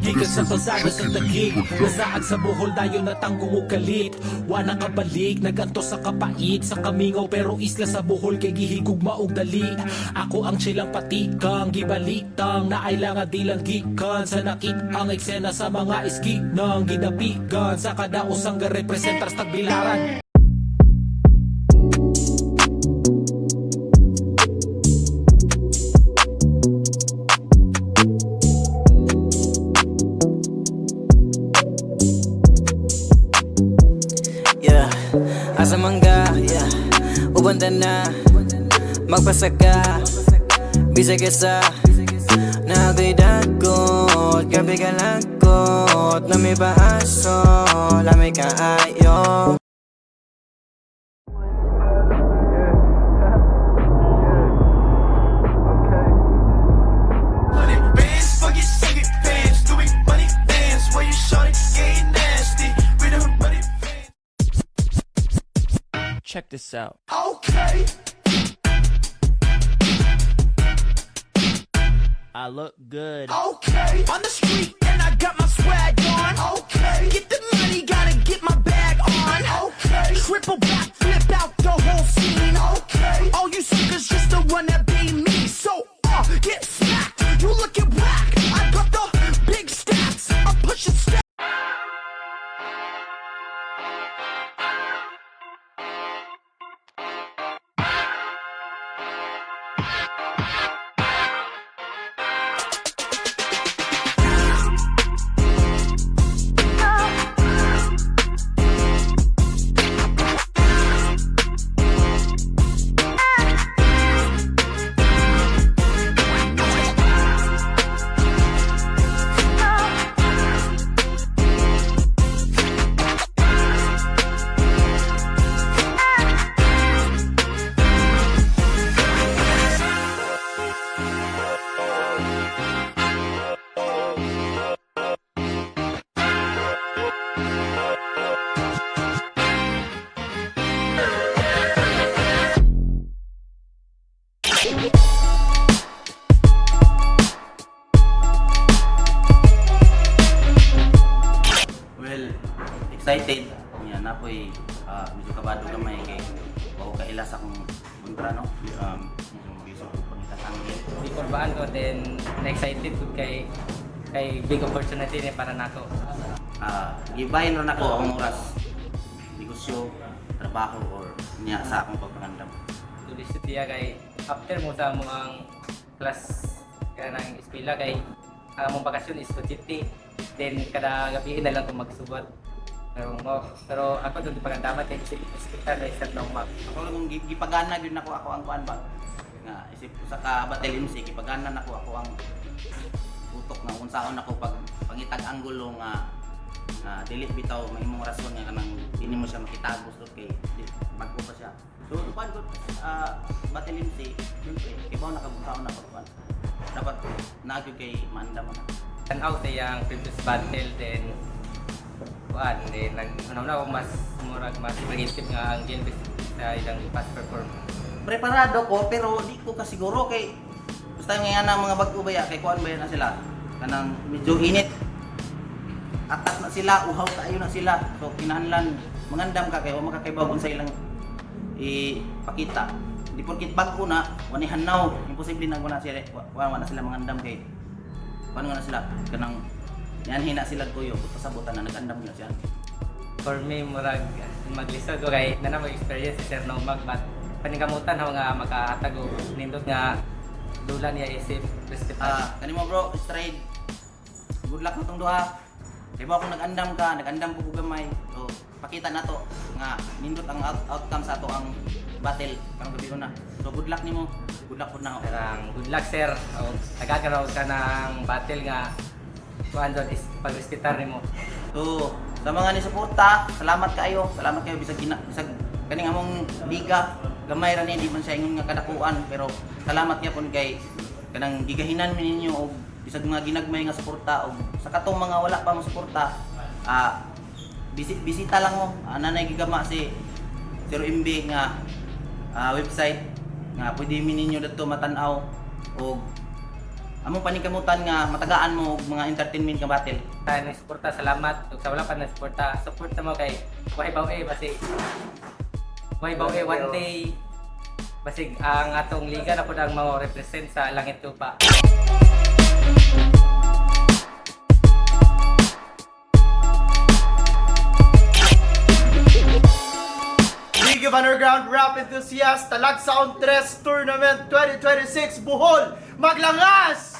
Gikan sa kalsada sa Taguig, nasaag sa Bohol, dayon natanggong og kalit. Wa na kabalik, naganto sa kapait, sa kamingaw pero isla sa Bohol kay gihigugma og dali. Ako ang chilang patikang gibalitang naay nga dilang gikan sa nakit ang eksena sa mga iskinang gidapigan sa kadaosang garepresentar sa Tagbilaran. Yeah, asa mangga, yeah. Uban na, magpasaka. Bisag isa, naako'y dakot. Grabe ka lagot, lami ba aso, lami kaayo. Money bands, fuck it, suck it, pants. Do we money dance? Where you shot it, getting nasty. We the money fans. Check this out. Okay. I look good. Okay. On the street and I got my swag on. Okay. Get the money, gotta get my bag on. Okay. Triple back, flip out the whole scene. Okay. All you suckers just the one that be me. So, get smacked. You looking whack. I got the big stacks. I'm pushing stacks. Well, excited. Nga na po'y medyo kabado gamay kay wa ko kaila sa akong kontra, no. Medyo bisog ko pangita sa angle. Gikurbaan ko, then na-excited ko kay big opportunity ni para nako. Gibahin ra nako akong oras, negosyo, trabaho or niya sa akong pagpangandam. Tulis sa tiya kay after mo sa among class kanang eskwela kay ang among bakasyon is City. Then kada gabi na lang ko magsubat. Pero ako doon pagandama kay isip hospital na isang long map. Ako lang kung gipagana gyud nako ako ang kuan ba. Nga isip usa ka battle MC, gipagana nako ako ang utok nga unsaon ako pag pangitag anggulo nga nga dili bitaw mahimong rason nga kanang dili mo siya makitagos do kay bago pa siya. So kuan ko battle MC, siyempre ibaw na kabuntaon na kuan. Dapat naa gyud kay maandam na. Tanaw sa iyang previous battle, then kuan then nag ano na ako mas murag mas mag-isip nga ang game sa ilang past performance. Preparado ko pero di ko kasiguro kay basta nga na mga bago ba ya kay kuan ba ya na sila kanang medyo init atak na sila, uhaw kaayo na sila, so kinahanglan mangandam ka kay wa makakaibaw sa ilang ipakita. Di porkit bag-o na wani hanaw, imposible na na sila wa na sila mangandam kay kuan na sila kanang nianhi na sila kuyo pasabutan na nagandam na siya. For me, murag maglisod ko kay na mo experience si Sir Nomag, but paningkamutan ako nga makahatag og nindot nga dula niya isip respect. Kanimo bro, straight. Good luck na tong duha. Kay ba kung nag-andam ka, nag-andam ko gamay. So, pakita na to nga nindot ang outcome sa ato ang battle karong gabi una. So, good luck nimo. Good luck pud na ako. Parang good luck, sir, o nagkakaroon ka ng battle nga kuan doon is pagrespetar nimo. So, sa mga ni suporta, salamat kaayo. Salamat kayo bisag bisag kaning among liga gamay ra ni, di man siya ingon nga kadakuan, pero salamat gyapon kay kanang gigahinan mi ninyo og bisag mga ginagmay nga suporta. Og sa katong mga wala pa mo suporta, bisita lang mo ana gigama si 0MB nga website nga pwede mi ninyo dadto matan-aw og Among paningkamutan nga matagaan mo og mga entertainment nga battle. Sa nagsuporta, salamat. Ug sa wala pa nagsuporta, support na mo kay Wahi Baw eh, basig. Wahi Baw eh, one day, basig ang atong liga na pud ang mga represent sa langit lupa. League of Underground Rap Enthusiasts Talagsaon 3 Tournament 2026 Bohol Maglangas!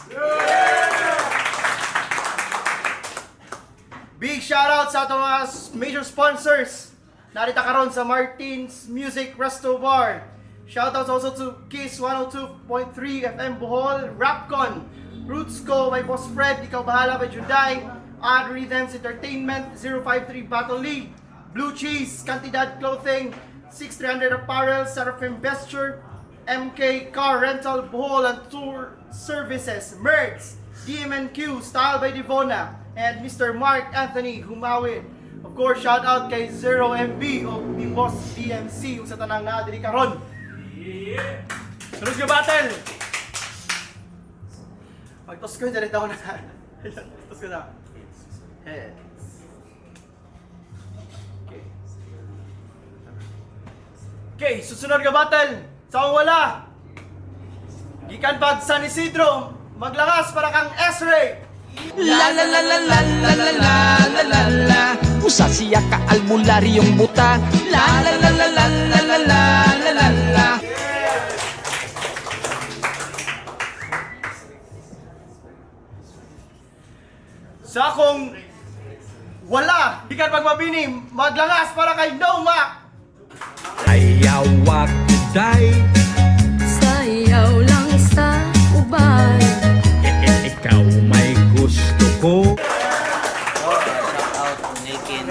Big shoutout sa atong mga major sponsors. Narita karon sa Martin's Music Resto Bar. Shoutouts also to Kiss 102.3 FM Bohol, Rapcon, Roots Co by Boss Fred, Ikaw Bahala by Juday, Odd Rhythms Entertainment, 053 Battle League, Blue Cheese, Cantidad Clothing, 6300 Apparel, Seraphim Vesture, MK Car Rental Bohol and Tour Services, Mertz, DMNQ, Style by Divona, and Mr. Mark Anthony Humawin. Of course, shout out kay Zero MB o ni Boss DMC ug sa tanang naa diri karon. Sunod nga battle. Pagtos ko diri taon na. Tos ko na. Heads. Okay. Okay, susunod nga battle. Sa akong wala. Gikan pag San Isidro, maglakas para kang S-Ray. La la la la la la la la la la la. Usa siya ka albularyong buta. La la la la la la la la la la la. Sa akong wala, gikan pag Mabini, maglangas para kay No Mac. Ayawak day. Sayaw lang sa uban. Ikaw may gusto ko. So, shout out Nilkin,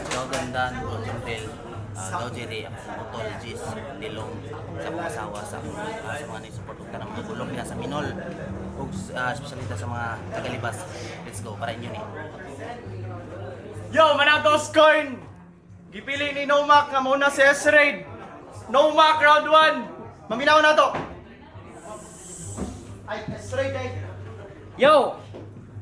Joe Gandan, Bro Jumel, Daw Jerry, akong utol, Gis, Nilong, sa akong asawa, sa mga ni-support ug tanang mga gulong nila sa Minol, ug espesyalita sa mga tagalibas. Let's go, para inyo ni. Yo, Manatos Coin! Gipili ni No Mac nga muna si S-Raid. No Mac round 1. Maminaw na to. Ay, S-Raid ay. Yo!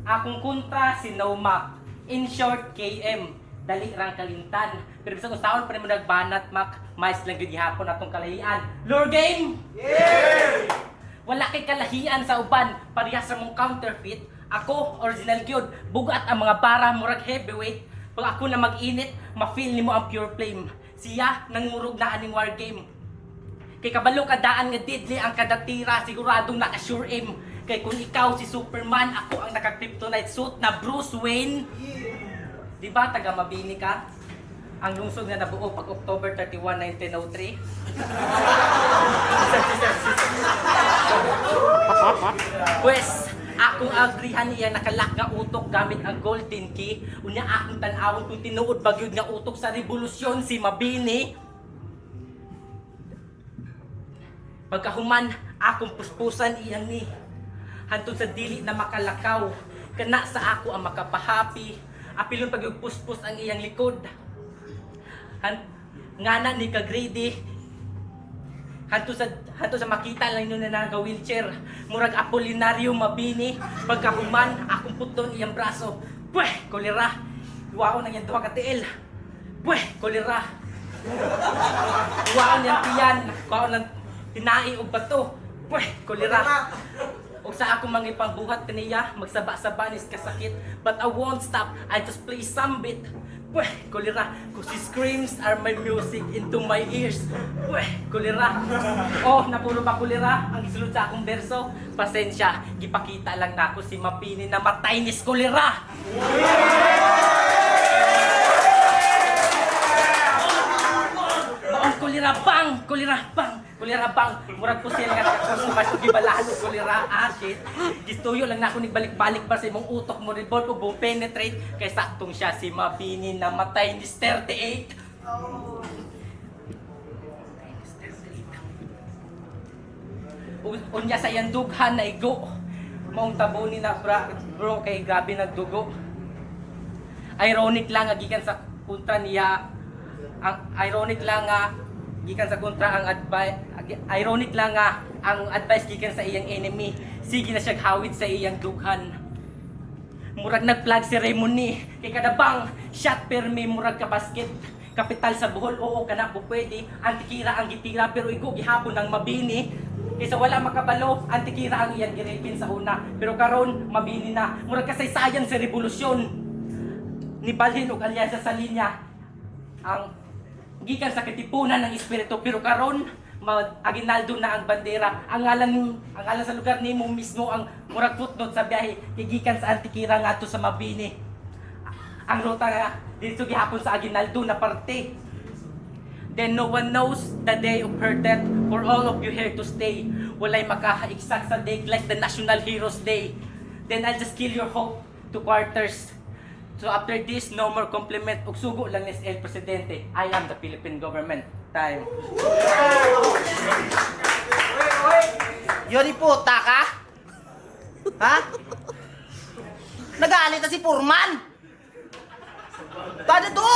Akong kontra si Nomac. In short, KM. Dali rang kalintan. Pero bisag usaon pa rin mo nagbanat, Mac. Mais lang gyud gihapon atong kalahian. Lure game! Yeah! Wala kay kalahian sa uban. Parehas sa mong counterfeit. Ako, original gyud. Bugat ang mga bara murag heavyweight. Pag ako na mag-init, ma-feel nimo ang pure flame. Siya, nangurog na aning war game. Kay kabalo kadaan nga deadly ang kada tira, siguradong naka-sure aim. Kay kung ikaw si Superman, ako ang naka-kryptonite suit na Bruce Wayne. Di ba taga Mabini ka? Ang lungsod nga nabuo pag October 31, 1903. Pwes, akong agrihan niya nakalak nga utok gamit ang golden key. Unya akong tan-awon kung tinuod ba gyud nga utok sa revolusyon si Mabini. Pagkahuman, akong puspusan iyang ni. Hantod sa dili na makalakaw, kana sa ako ang makapahapi. Apilon pag puspos ang iyang likod. Han, ngana ni ka-greedy. Hanto sa makita lang yun na naga wheelchair. Murag Apolinario Mabini. Pagkahuman, akong puton iyang braso. Pweh, kolera. Iwaon ang iyang duha ka tiil. Pweh, kolera. Iwaon niyang tiyan. Kuwaon ng tinai og bato. Pweh, kolera. Og sa akong mga ipangbuhat kaniya, magsaba-saba nis kasakit. But I won't stop, I just play some bit. Pweh, kolera. Cause his screams are my music into my ears. Pweh, kolera. Oh, napuro ba kolera? Ang gisulod sa akong berso. Pasensya, gipakita lang nako si Mapini na matay nis kolera. Maong kolera bang, kolera bang, kolera bang. Murag ko sila nga sa gibalahan og kolera. Ah, shit. Gistuyo lang nako nigbalik-balik pa sa imong utok mo revolve ug buong penetrate kay saktong siya si Mabini na matay ni 38. Unya sa iyang dughan na igo. Maong tabo ni na bra, bro kay grabe nagdugo. Ironic lang nga gikan sa kontra niya ang ironic lang nga gikan sa kontra ang advice, ironic lang nga ang advice gikan sa iyang enemy. Sige na siya hawid sa iyang dughan. Murag nag-flag ceremony kay kada bang shot permi murag ka basket. Kapital sa Bohol, oo kana po pwede. Antikira ang gitira pero igo gihapon ang Mabini. Kaysa wala makabalo, Antikira ang iyang giripin sa una. Pero karon Mabini na. Murag kasaysayan sa revolusyon. Nibalhin og alyansa sa linya ang gikan sa Katipunan ng espiritu, pero karon Aguinaldo na ang bandera. Ang ngalan sa lugar nimo mismo ang murag footnote sa biyahe kay gikan sa Antikira ngadto sa Mabini. Ang ruta nga didto gihapon sa Aguinaldo na parte. Then no one knows the day of her death, for all of you here to stay. Walay makaha-exact sa date like the National Heroes Day. Then I'll just kill your hope to quarters. So after this, no more compliment. Ug sugo lang ni El Presidente. I am the Philippine government. Time. Yori puta ka? Ha? Nagalit na si Purman! Tada to!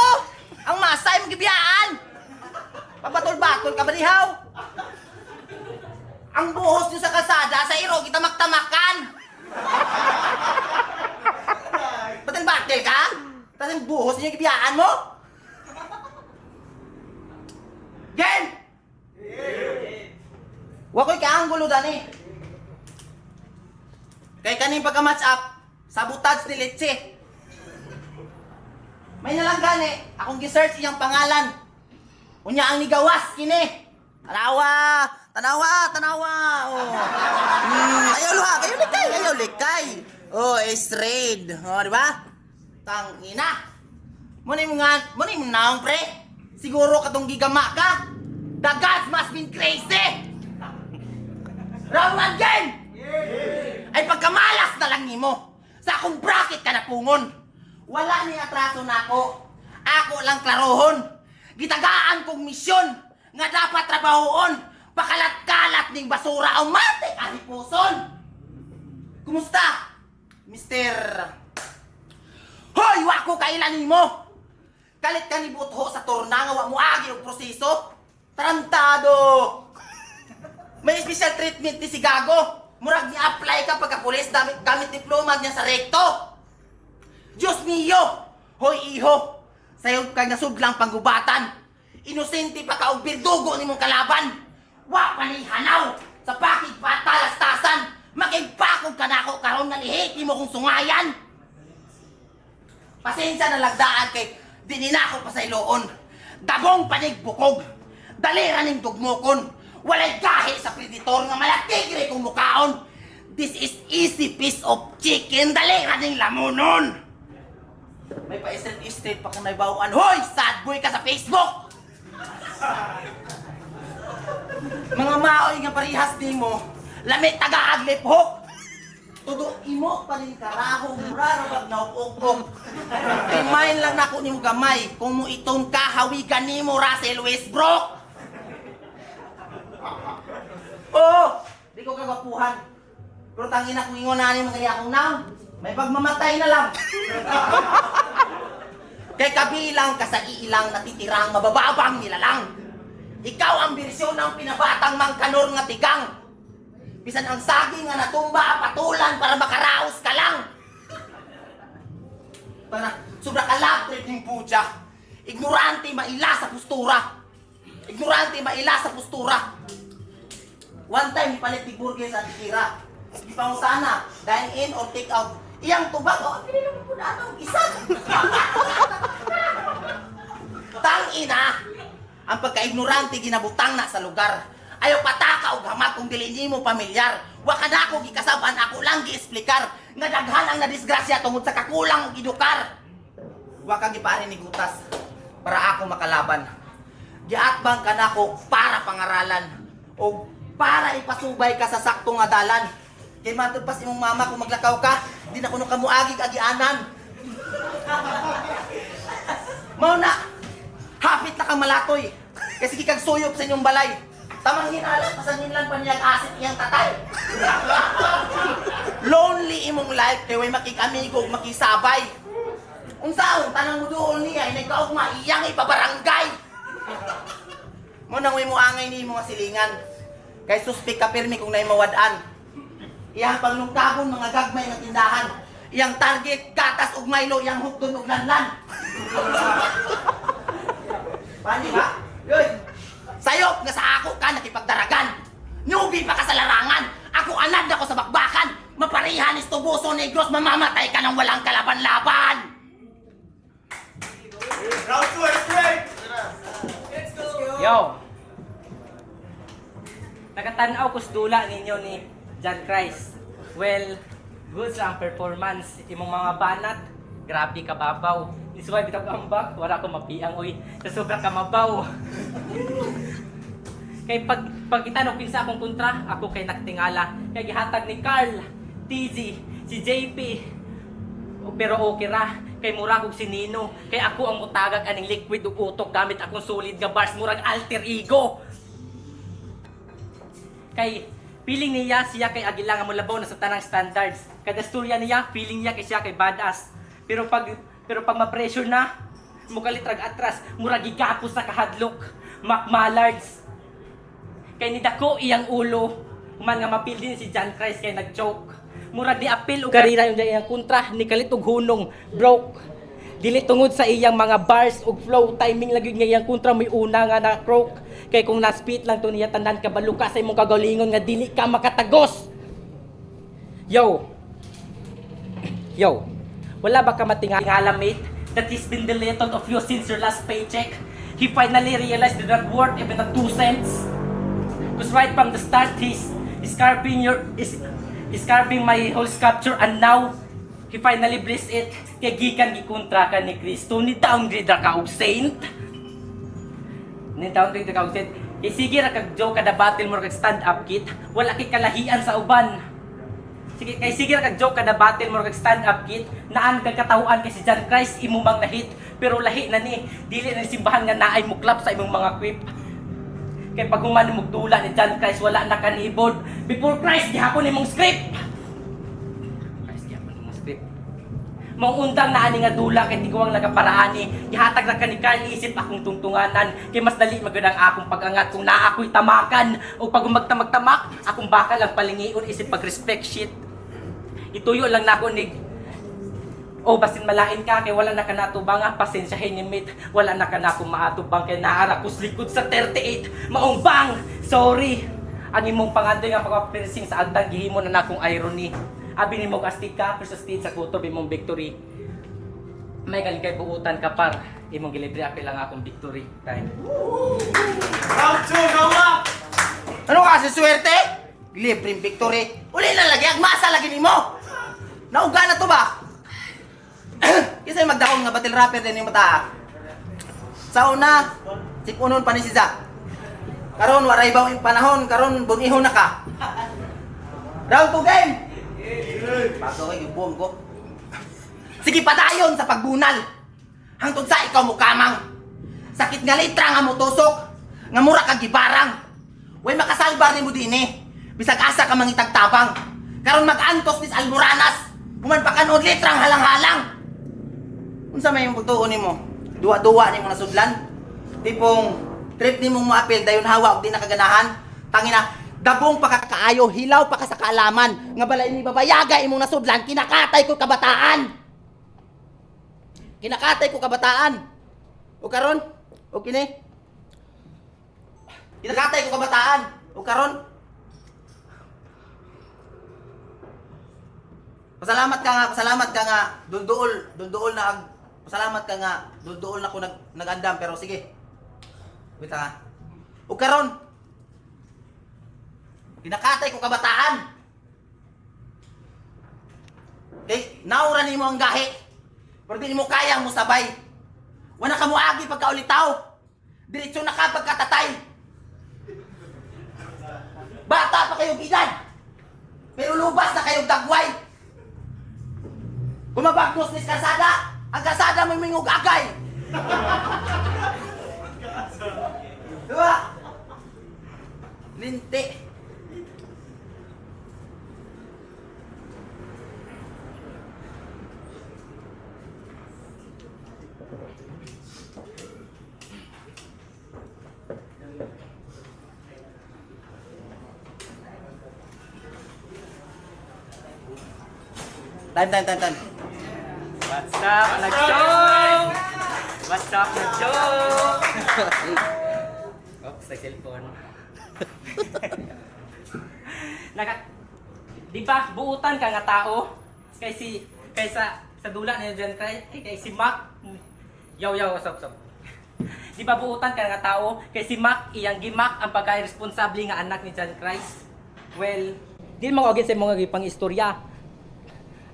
Ang masa ay magibiyaan! Pabatol-batol ka ba dihaw? Ang buhos niyo sa kalsada, sa iro, kita magtamakan! Batal-batel ka? Tapos ang buhos niyo gibiyaan mo? Gen! Wakoy kaanggulo dani. Kay kaning pagka-match up, sabotage ni Leche. May nalang gani, akong gi-search iyang pangalan. Unya ang nigawas kini. Tanawa, tanawa, tanawa. Oh. Ayaw luha, kayo likay, ayaw likay. Oh, is red. Oh, di ba? Tang ina. Muna yung nga, muna yung naong pre. Siguro katong gigama ka. The gods must been crazy. Round one game! Ay pagkamalas na lang nimo. Sa akong bracket ka napungon. Wala ni atraso nako. Ako lang klarohon. Gitagaan kong misyon nga dapat trabahoon. Pakalat-kalat ning basura ang matik ani puson. Kumusta? Mister. Hoy, wako kailan nimo. Kalit ka ni Butho sa torna nga wa mo agi og proseso. Tarantado. May special treatment ni si Gago. Murag ni-apply ka pagka pulis gamit, gamit diploma niya sa rekto. Diyos mio! Hoy iho! Sayo kay nasudlang panggubatan. Inosente pa ka og birdugo nimong kalaban. Wa pa ni hanaw sa pakig patalastasan. Makigpakog ka nako karon nga lihit nimo kong sungayan. Pasensya na lagdaan kay di nila ako pasayloon. Dabong panig bukog. Dalira ning dugmokon. Walay gahi sa predator nga malatigre kong mukaon. This is easy piece of chicken. Dalira ning lamunon. May pa-street-street pa kang naibawaan. Hoy! Sad boy ka sa Facebook! Mga maoy nga parihas nimo, lamit taga aglip-hok. Tudo imo pa rin karaho, mura ra bag naukok. Remind lang nako nimo gamay kung mo itong kahawigan nimo Russell Westbrook. Oo, di ko kagapuhan. Pero tangina kung ingon na mga kaya akong naon, may pagmamatay na lang. Kay kabilang ka sa iilang natitirang mabababang nilalang. Ikaw ang bersyon ng pinabatang mangkanor nga tigang. Bisan ang saging nga natumba, patulan para makaraos ka lang. Para sobra ka love trip ng putya. Ignorante maila sa postura. Ignorante maila sa postura. One time, ipalit ni burger sa Tikira. Di pa sana, dine in or take out. Iyang tubag, oh, pinili mo po na anong isa. Tang ina! Ang pagka-ignorante ginabutang na sa lugar. Ayaw pataka og hamat kung dili nimo pamilyar. Wa ka na ako gikasaban, ako lang giesplikar nga daghan ang nadisgrasya tungod sa kakulang og edukar. Wa ka gipari ni gutas para ako makalaban. Giatbang ka nako para pangaralan o para ipasubay ka sa sakto nga dalan. Kay matud pas imong mama kung maglakaw ka, di na kuno kamuagig agianan. Mao na, hapit na kang malatoy. Kasi kikag suyop sa inyong balay. Tamang hinala, pasanginlan pa niyang asit iyang tatay. Lonely imong life kay way makikamigo ug makisabay. Unsaon tanang mo doon niya inay kaog maiyang ipabarangay. Mo nang way mo angay ni mga silingan. Kay suspek ka pirmi kung naay mawad-an. Iyang panglungkagon mga gagmay nga tindahan. Iyang target gatas ug Milo, iyang hukdon og lanlan. Pani ba? Yoy. Sayop nga sa ako ka nakipagdaragan. Nyubi pa ka sa larangan. Ako anad ako sa bakbakan. Maparihan is tubuso negros, mamamatay ka ng walang kalaban-laban. Round 2, let's break! Yo! Nakatanaw ko sa dula ninyo ni John Christ. Well, good sa ang performance. Imong mga banat, grabe kababaw. Isuway bitaw ambak, wala ko mapiang oy. Sa sobra kamabaw. Kay pag pag itanong kinsa akong kontra, ako kay nagtingala. Kay gihatag ni Carl, TZ, si JP. Pero okay ra, kay mura kog si Nino. Kay ako ang mutagag aning liquid ug utok gamit akong solid nga bars murag alter ego. Kay feeling niya siya kay Agila nga molabaw na sa tanang standards. Kada storya niya, feeling niya kay siya kay badass. Pero pag ma-pressure na, mukalit rag atras, murag gigapos sa kahadlok. Mac Mallards. Kay ni dako iyang ulo. Human nga mapil din si John Christ kay nag-joke. Murag di apil og karira yung iyang kontra ni kalit og hunong broke. Dili tungod sa iyang mga bars ug flow timing lagi nga iyang kontra may una nga na croak. Kay kung na-spit lang to niya tanan kabalo ka sa imong kagalingon nga dili ka makatagos. Yo. Yo. Wala ba ka matingala, mate? That he's been deleted of you since your last paycheck? He finally realized they're not worth even a 2 cents. Because right from the start, he's carving your is he's carving my whole sculpture, and now he finally blessed it. Kay gikan gikontra ka ni Kristo ni downgrade ra ka og saint. Ni downgrade ra ka og saint. Kay sige ra kag joke kada battle mo ra kag stand up kit, wala kay kalahian sa uban. Sige, kay sige ra kag joke kada battle mo ra kag stand up kit, naan kag katawhan kay si John Christ imo mang nahit, pero lahi na ni, dili na ni simbahan nga naay mo clap sa imong mga quip. Kay pag human mo dula ni John Christ, wala na kanibod. Before Christ, gihapon imong script. Christ, gihapon imong script. Maong undang na ani nga dula kay tiguang nagaparaani. Gihatag ra ka ni Carl isip akong tungtunganan kay mas dali magud ang akong pag-angat kung naa ako'y tamakan o pag magtamag-tamak akong bakal ang palingion isip pag-respect shit. Ituyo lang nako ni. O basin malain ka kay wala na ka natubang nga pasensyahin ni mate, wala na ka na akong maatubang kay naara ko sa likod sa 38 maong bang sorry ang imong pangandoy nga pagpa-piercing sa agtang gihimo na nakong irony. Abi nimo astig ka pero sa stage sa kutob imong victory may galing kay buutan ka par imong gilibre apil lang akong victory time. Round 2, go up! Ano ka sa swerte? Libreng victory. Uli na lagi, agmasa lagi nimo. Nauga na to ba? Kasi magdahom nga battle rapper din yung mata. Sa una, sipunon pa ni si Zack. Karon waray ba yung panahon, karon bunihon na ka. Round 2 game. Bago kay buong ko. Sige padayon sa pagbunal. Hangtod sa ikaw mukamang. Sakit nga litra nga motusok. Nga mura kag gibarang. Way makasalbar nimo dinhi. Bisag asa ka mangitagtabang. Karon mag-antos nis Almoranas. Human pa kanod litrang halang-halang. Unsa may imong pagtuon nimo? Duwa-duwa nimo nasudlan. Tipong trip nimong moapil dayon hawa og di nakaganahan. Tangina, dabong pa ka kaayo, hilaw pa ka sa kaalaman. Nga balay ni babayaga imong nasudlan, kinakatay ko kabataan. Kinakatay ko kabataan. O karon, o kini. Kinakatay ko kabataan. O karon. Pasalamat ka nga, pasalamat ka nga. Dulduol, dulduol na ag pasalamat ka nga. Dulduol na ko nagandam pero sige. Wait lang ha. O karon. Kinakatay ko kabataan. Okay, naura nimo ang gahi. Pero di nimo kayang musabay. Wala ka moagi pagkaulitaw. Diretso na ka pagkatatay. Bata pa kayong edad. Pero lubas na kayong dagway. Bumabagnos ni kalsada. Ang kalsada may mingog agay. Diba? Linti. Time, time, time, time. What's up, nag-show? What's up, nag-show? Oops, nag-cellphone. Naka, di ba, buutan ka nga tao? Kay si, kay sa dula niya dyan, kay si Mac. Yaw, yaw, what's up, what's up? Di ba buutan ka nga tao? Kay si Mac, iyang gimak ang pagka-irresponsable nga anak ni John Christ. Well, di mo sa mga gipang istorya.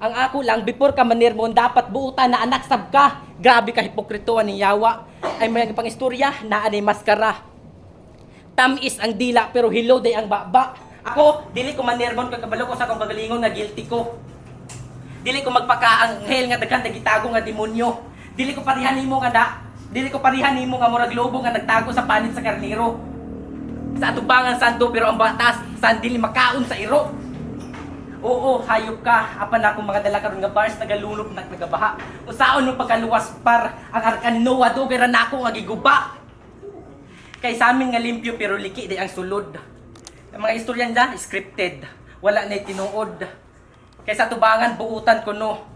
Ang ako lang, before ka manirmon, dapat buutan na anak sab ka. Grabe ka hipokrito ni yawa. Ay may pang istorya, naa ni maskara. Tamis ang dila pero hilo day ang baba. Ako, dili ko manirmon kay kabalo ko sa akong kagalingon nga guilty ko. Dili ko magpakaanghel nga daghan nagitago nga demonyo. Dili ko parehan nimo nga na, dili ko parehan nimo nga murag lobo nga nagtago sa panit sa karniro. Sa atubangan sando pero ang batas san dili makaon sa iro. Oo, hayop ka. Apan akong mga dala karon nga bars nagalunok nag nagabaha. Usaon mo pagkaluwas par ang arkan Noah dugay ra nako nga giguba. Kay sa amin nga limpyo pero liki di ang sulod. Ang mga istorya nila scripted. Wala na tinuod. Kay sa tubangan buutan ko no.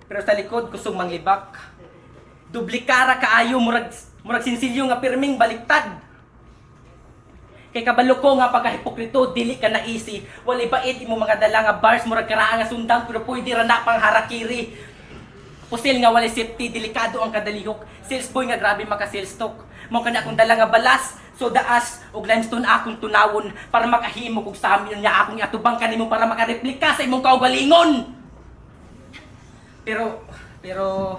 Pero sa likod kusog manglibak. Duplikara kaayo murag murag sinsilyo nga pirming baliktad. Kay kabalo ko nga pagkahipokrito, dili ka na easy. Walay bait imo mga dala nga bars, murag karaan nga sundang, pero pwede ra na pang harakiri. Pusil nga walay safety, delikado ang kadalihok. Sales boy nga grabe maka sales talk. Mao kana akong dala nga balas, soda ash ug limestone akong tunawon para makahimo kog sa amin niya akong iatubang kanimo para makareplika sa imong kaugalingon. Pero pero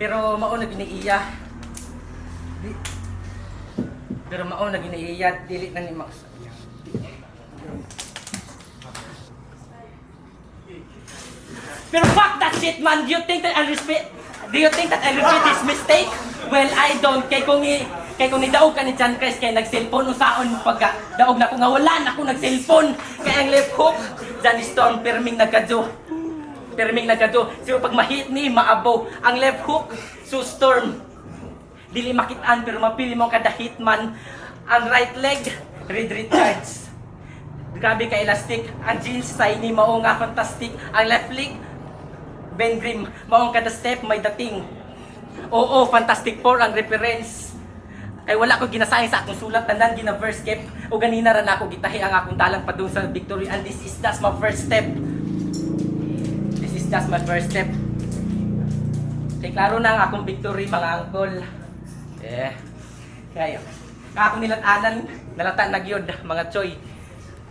pero mao na giniiya. Pero mao na giniiya dili na ni Max. Pero fuck that shit, man. Do you think that I repeat his mistake? Well, I don't. Kay kung nidaog ka ni John Christ kay nag-cellphone usaon mo pagka daog na ko nga wala na ako nag-cellphone. Kay ang left hook, Johnny Storm pirming nagkadyo. Pirming nagkadyo. Siguro pag mahit ni maabo ang left hook, so storm. Dili makitaan pero mapili mo kada hitman. Ang right leg, Reed Richards. Grabe ka elastic. Ang jeans shiny mao nga fantastic. Ang left leg, Ben Grimm. Mao ang kada step may dating. Oo, Fantastic Four ang reference. Kay wala ko ginasayang sa akong sulat tanan gina verse skip o ganina ra nako gitahi ang akong dalang padung sa victory and this is just my first step. This is just my first step. Kay klaro na ang akong victory mga angkol. Eh. Kaya akong nilatanan, nalata na gyud mga choy.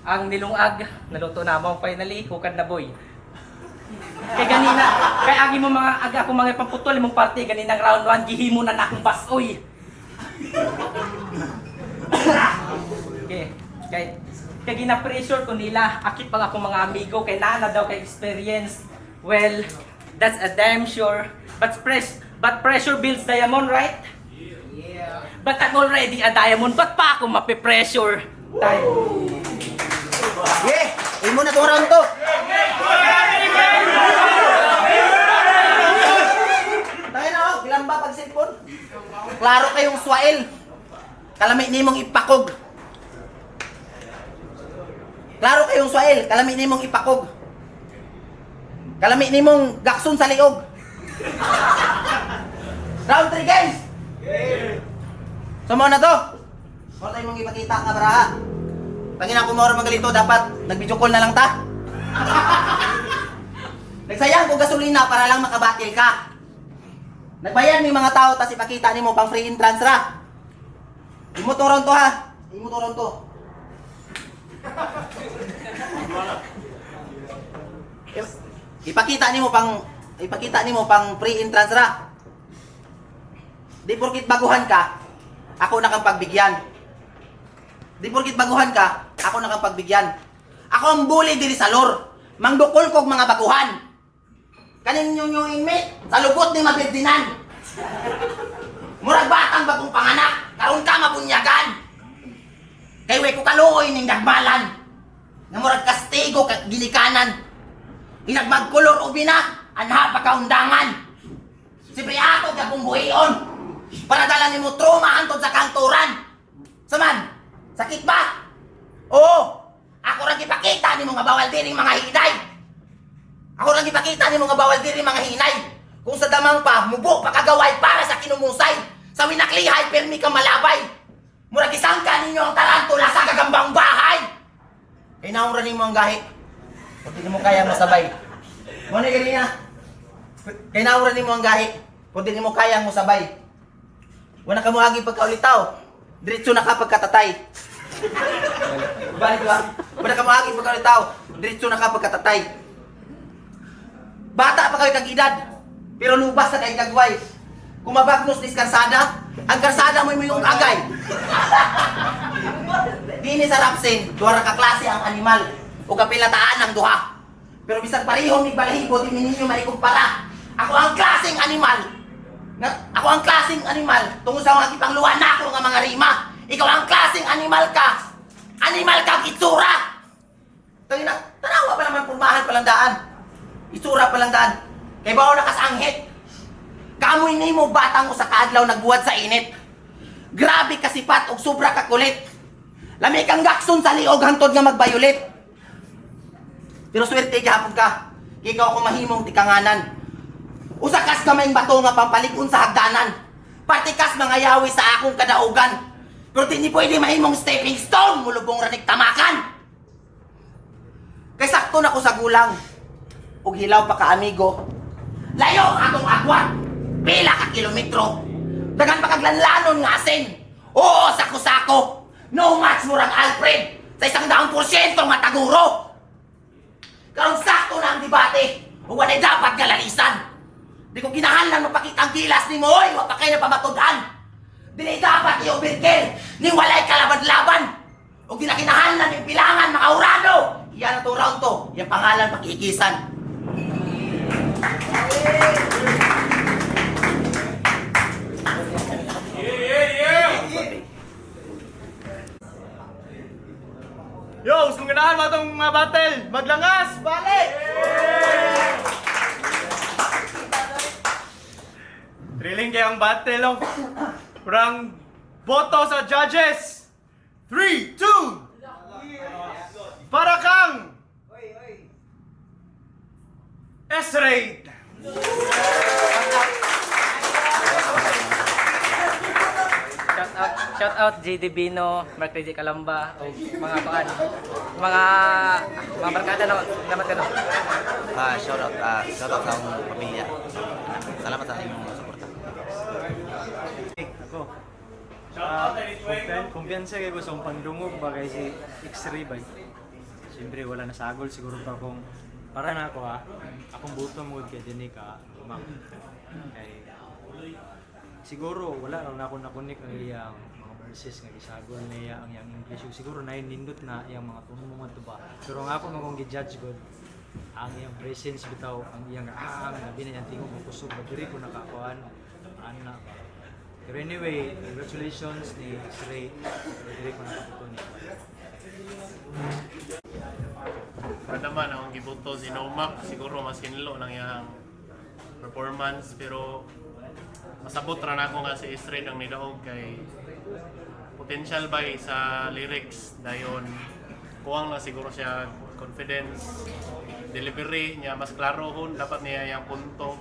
Ang nilungag, naluto na mo finally, hukad na boy. Kay ganina, kay agi mo mga aga akong mga pamputol imong party ganinang round 1 gihimo na na akong basoy. Okay. Kay kay gina-pressure ko nila, akit pang akong mga amigo kay naa na daw kay experience. Well, that's a damn sure. But pressure builds diamond, right? Yeah. But I'm already a diamond. Ba't pa ako mape-pressure? Time. Yeah! Imo na tong round to! Tayo na oh, gilamba pag cellphone. Klaro kayong swail. Kalami nimong ipakog. Klaro kayong swail, kalami nimong ipakog. Kalami nimong gakson sa liog. Round 3 games. So mo na to. Mo tayo mong ipakita nga baraha. Tangina kung moro magalito dapat nag-video call na lang ta. Nagsayang ko gasolina para lang makabatil ka. Nagbayad ni mga tao tas ipakita nimo pang free entrance ra. Imo tong round to ha. Imo tong round to. Ipakita nimo pang free entrance ra. Di porkit baguhan ka, ako na kang pagbigyan. Di porkit baguhan ka, ako na kang pagbigyan. Ako ang bully diri sa lor. Mangdukol kog mga baguhan. Kanin nyo nyo inmate, sa lubot ni Mabirdinan. Murag batang bagong panganak, karon ka mabunyagan. Kay way ko kaluoy ning dagmalan. Nga murag kastigo ka ginikanan. Inagmagkulor ubi na, anha pa kaundangan. Siyempre ato gyapong buhion. Para dala nimo trauma hantod sa kanturan. Saman, sakit ba? Oo. Ako ra gipakita nimo nga bawal diring mga hiday. Ako lang ipakita ni mga bawal diri mga hinay. Kung sa damang pa, mubo pakagaway para sa kinumusay. Sa winaklihay, pirmi ka malabay. Murag isangka ninyo ang tarantula sa gagambang bahay. Kay naong nimo ang gahi. Kung di mo kaya masabay. Mo ni ganina. Kay naong nimo ang gahi. Kung di mo kaya musabay. Wala ka moagi pagkaulitaw. Diretso na ka pagkatatay. Balik ba? Wala ka moagi pagkaulitaw. Diretso na ka pagkatatay. Bata pa kayo kag edad, pero lubas na kay kagway. Kumabagnos nis karsada, ang karsada mo'y mayong agay. Dini sa Rapsin, duha ra ka klase ang animal o kapilataan ang duha. Pero bisan parehong ni balahibo di ninyo maikumpara. Ako ang klaseng animal. Nga, ako ang klaseng animal tungod sa mga gipangluwa nako nga mga rima. Ikaw ang klaseng animal ka. Animal kag itsura. Tangina, tanawa pa naman purmahan palang daan. Itsura palang daan. Kay bawo na kasanghit. Kamoy nimo batang usa ka adlaw nagbuhat sa init. Grabe kasipat og sobra ka kulit. Lami kang gakson sa liog hantod nga magbayulit. Pero swerte gihapon ka. Kay Ikaw ako mahimong tikanganan. Usa kas kamayng bato nga pampalig-on sa hagdanan. Partikas mga yawi sa akong kadaugan. Pero di ni pwede mahimong stepping stone mulubong ranig tamakan. Kay sakto na ko sa gulang. Ug hilaw pa ka amigo. Layo ang atong agwat. Pila ka kilometro. Dagan pa kaglanlanon nga asin. Oo, sako-sako. No match murang Alfred sa 100% nga taguro. Karon sakto na ang debate. Ug walay dapat nga lalisan. Di ko kinahanglan mapakita ang gilas nimo oy, wa pa kay napamatud-an. Dili dapat i-overkill ning walay kalaban-laban. Ug di na kinahanglan ning bilangan mga hurado. Iyan ang round to, iyang pangalan pakiikisan. Yo, kung ganahan mo itong mga battle, maglangas! Balik! Thrilling kayang battle, oh. Rang boto sa judges! 3, 2, Para kang S-Raid! Shout out JD Bino, Mark Reggie Calamba, o mga kuan. Mga mga barkada na naman kano. Ah, shout out, shout out sa akong pamilya. Salamat sa inyong suporta. Ako. Kumpiyansa kay ko sa akong pangdungog ba kay si X-ray ba. Siyempre wala na sagol siguro pa akong para na ako ha. Akong buto mo kay dinhi ka Mac. Kay siguro wala lang na ako nakunik ang iyang mga verses nga gisagol niya ang iyang English. Siguro na nindot na iyang mga tuno mga ba. Pero ang ako mga gi-judge god ang iyang presence bitaw ang iyang ang labi na iyang tingog ang kusog ba diri ko nakakuan ana ba. Pero anyway, congratulations ni X-Ray. Pero diri ko nakabuto ni. Para naman ang giboto si Nomac siguro mas hinlo ng iyang performance pero masabot ra nako nga si Israel ang nidaog kay potential ba sa lyrics dayon kuwang na siguro siya confidence delivery niya mas klaro hun dapat niya yang punto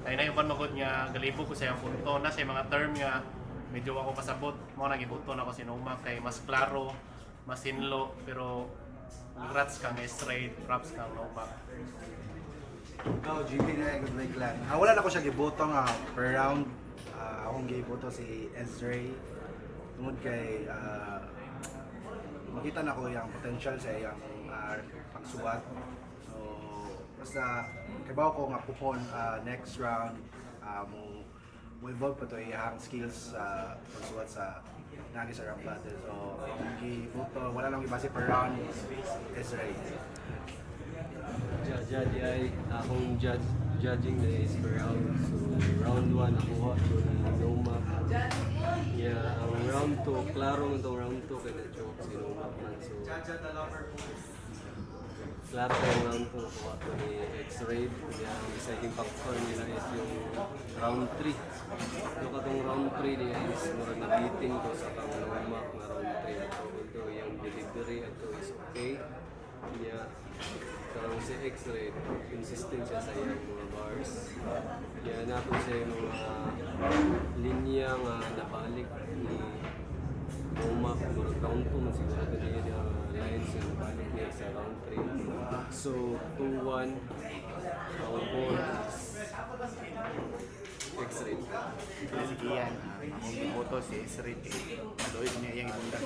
ay na uban magud niya galibo ko sa iyang punto na sa mga term nga medyo ako kasabot mo na giboto na ko si Nomac kay mas klaro mas hinlo pero congrats kang Israel props kang Nomac. Oh, GP na good break lang. Wala na ko siya giboto nga per round. Akong giboto si Ezray. Tungod kay makita na ko yung potential sa iyang pagsuwat. So, basta kibaw ko nga kupon next round mo mo evolve pa to iyang skills sa pagsuwat sa nagi sa round battle. So, akong giboto wala lang gibase per round Ezray. Judge ay akong judge judging na is per round. So round 1 nakuha ko ni Noma. Yeah, ang round 2 klaro man tong round 2 kay na joke si Noma man. So klaro kay ang round 2 nakuha ko ni X-Ray. Yeah, ang deciding factor nila is yung round 3. So katong round 3 niya is murag nabitin ko sa kang Noma nga round 3 ato. Although yung delivery ato is okay. Niya, karong si X-Ray, consistent siya sa iyang mga bars. Niya nato siya yung mga linya nga nabalik ni Nomac, murag round 2 man siguro ito niya yung lines nga nabalik niya sa round 3. So, 2-1, ang goal is X-Ray. Si Kian, akong giboto si Esrid kay maluoy niya iyang ibundag.